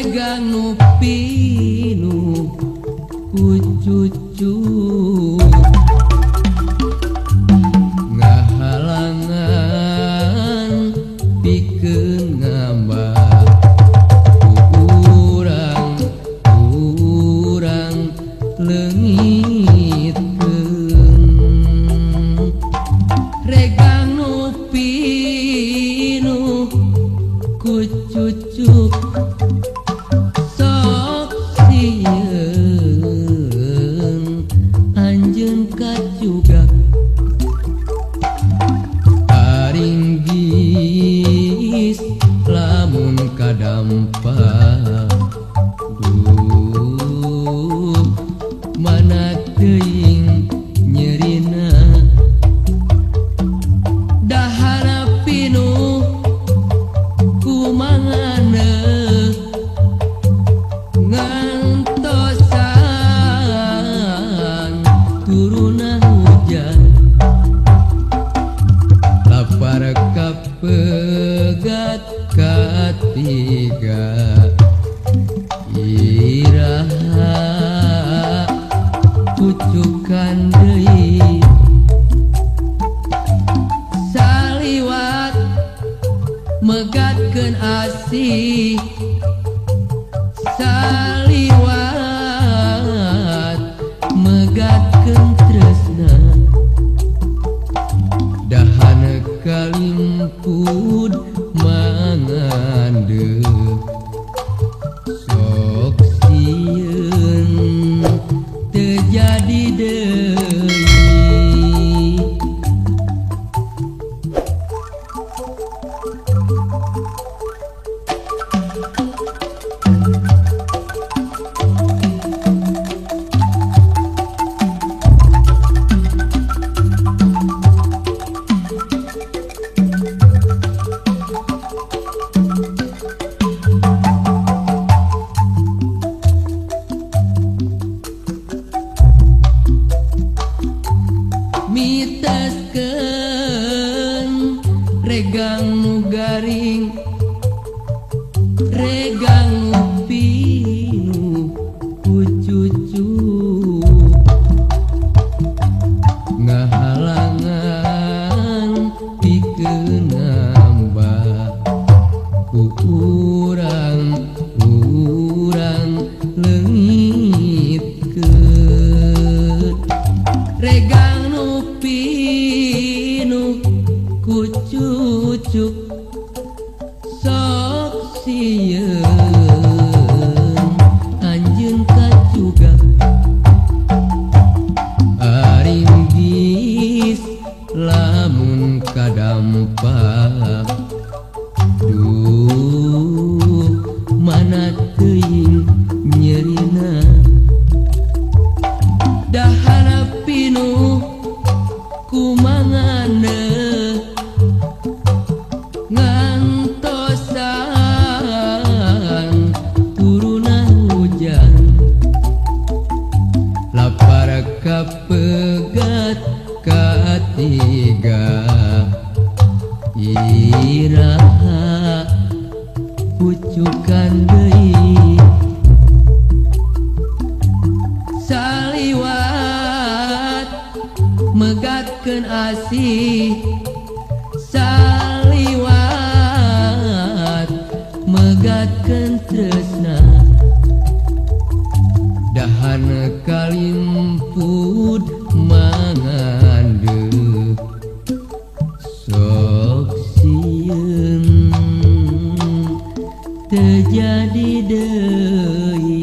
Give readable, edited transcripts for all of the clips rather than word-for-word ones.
Regang nu pinuh ku cucu ngahalangan pikeun ngambah ku urang leungitkeun. Regang nu pinuh ku cucuk sok sieun anjeun kacugak aringgis lamun kadampak. Duh mana teuing nyerina dahana pinuh ku mangane ngantosan turuna hujan. Lapar kapegat katiga iraha pucukan deui saliwat megatkeun asih saliwat megatkeun tresna dahana kalimpud mangandeuh sok sieun teu jadi deui. Miteskeun regang nu garing regang nu pinuh ku cucu ngahalangan pikeun nambah ku urang leungitkeun. Regang nu pinuh ku cucuk sok sieun anjeun kacugak aringgis lamun kadampak. Duh mana teuing nyerina dahana pinuh ku mangane ngantosan turuna hujan. Lapar kapegat katiga iraha pucukan deui saliwat megatkeun asih saliwat megatkeun tresna dahana kalimpud mangandeuh sok sieun teu jadi deui.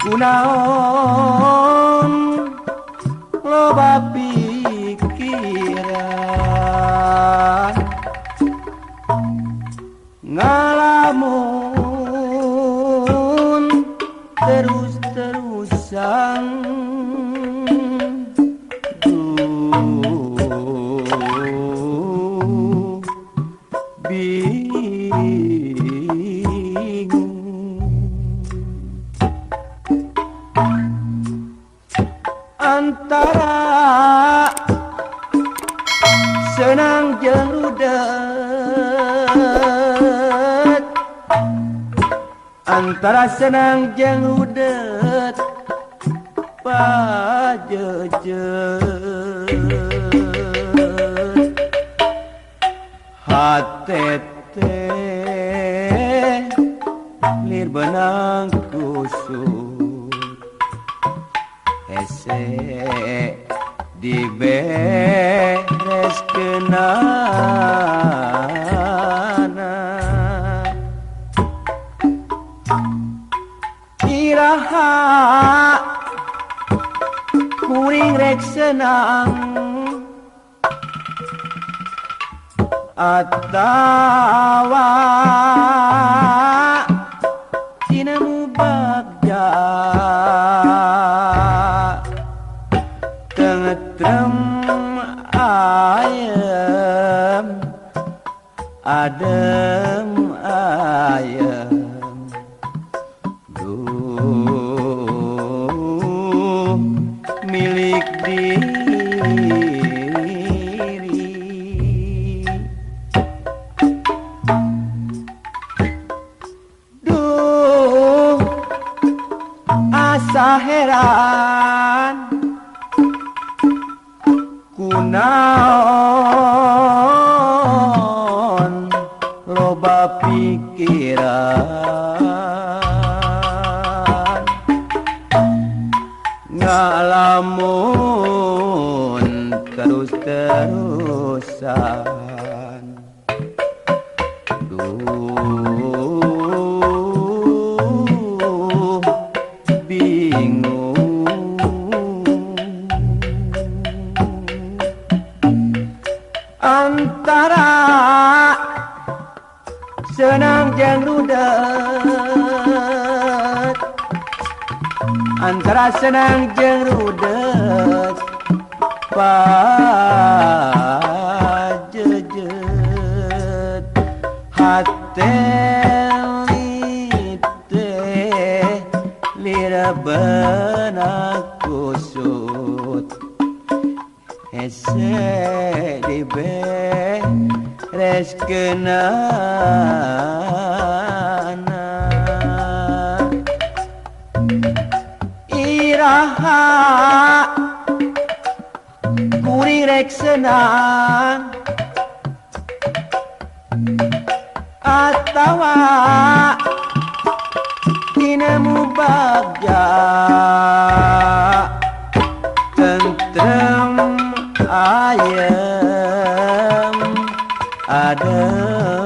Kunaon loba pikiran ngalamun terus-terusan. Duh, bingung antara senang jeung rudet, antara senang jeung rudet pajejet. Hate teh lir benang kusut, hese diberes kenana. Iraha kuring rek senang atawa tinemu bagja, tentrem ayem adem ayem. Duh, milik diri. Duh, asa heran kunaon loba pikiran ngalamun terus-terusan. Duh, bingung antara senang jeung rudet, antara senang jeung rudet pajejet. Hate teh lira benang kusut, hese diberes kenana. Iraha kuring rek senang atawa tinemu bagja, tentrem ayem adem.